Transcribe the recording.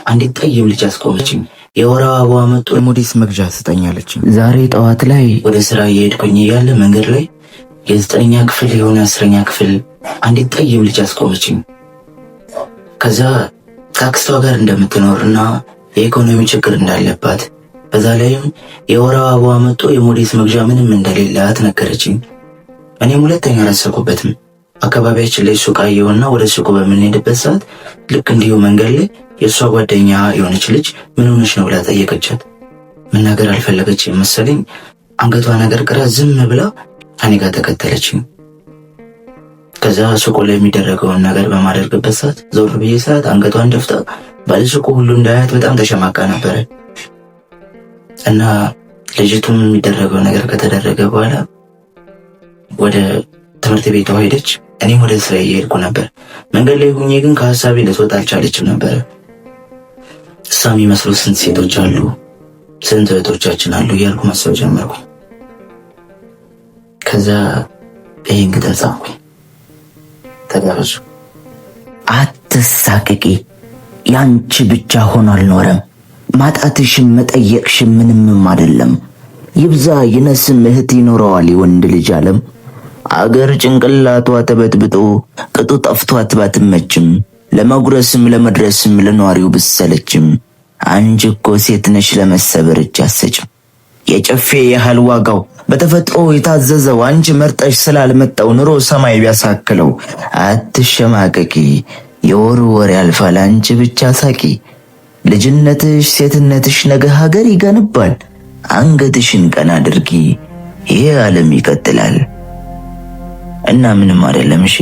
አንዲት ጠይም ልጅ አስቆመችኝ። የወር አበባዋ መጥቶ ሞዴስ መግዣ ስጠኝ አለችኝ። ዛሬ ጠዋት ላይ ወደ ስራ እየሄድኩኝ እያለ መንገድ ላይ የ9ኛ ክፍል የሆነ 10ኛ ክፍል አንዲት ጠይም ልጅ አስቆመችኝ። ከዛ ከአክስቷ ጋር እንደምትኖርና የኢኮኖሚ ችግር እንዳለባት፣ በዛ ላይም የወር አበባዋ መጥቶ የሞዴስ መግዣ ምንም እንደሌላት ነገረችኝ። እኔም ሁለተኛ አላሰብኩበትም። አካባቢያችን ላይ ሱቅ አየሁና ወደ ሱቁ በምንሄድበት ሰዓት ልክ እንዲሁ መንገድ ላይ የእሷ ጓደኛ የሆነች ልጅ ምን ሆነች ነው ብላ ጠየቀቻት። መናገር አልፈለገች መሰለኝ፣ አንገቷ ነገር ቅራ ዝም ብላ እኔ ጋር ተከተለችኝ። ከዛ ሱቁ ላይ የሚደረገውን ነገር በማደርግበት ሰዓት ዞር ብዬ ሰዓት አንገቷን ደፍታ ባለሱቁ ሁሉ እንዳያት በጣም ተሸማቃ ነበረ። እና ልጅቱም የሚደረገው ነገር ከተደረገ በኋላ ወደ ትምህርት ቤቷ ሄደች። እኔም ወደ ስራ እየሄድኩ ነበር። መንገድ ላይ ሁኜ ግን ከሀሳቤ ልትወጣ አልቻለችም ነበረ። እሷ የሚመስሉ ስንት ሴቶች አሉ፣ ስንት እህቶቻችን አሉ እያልኩ ማሰብ ጀመርኩ። ከዛ ይህን ግጥም ጻፍኩኝ። ተጋበዙ። አትሳቅቂ፣ ያንቺ ብቻ ሆኖ አልኖረም። ማጣትሽም መጠየቅሽም ምንምም አይደለም። ይብዛ ይነስም እህት ይኖረዋል የወንድ ልጅ ዓለም። አገር ጭንቅላቷ ተበጥብጦ ቅጡ ጠፍቷት ባትመችም፣ ለመጉረስም ለመድረስም ለኗሪው ብሰለችም፣ አንቺ እኮ ሴት ነሽ፣ ለመሰበር እጅ አትሰጭም። የጨፌ ያህል ዋጋው በተፈጥሮ የታዘዘው አንቺ መርጠሽ ስላልመጣው ኑሮ ሰማይ ቢያሳክለው፣ አትሸማቀቂ፣ የወር ወር ያልፋል፣ አንቺ ብቻ ሳቂ። ልጅነትሽ ሴትነትሽ ነገ ሀገር ይገነባል። አንገትሽን ቀና አድርጊ፣ ይሄ ዓለም ይቀጥላል። እና ምንም አይደለም። እሺ።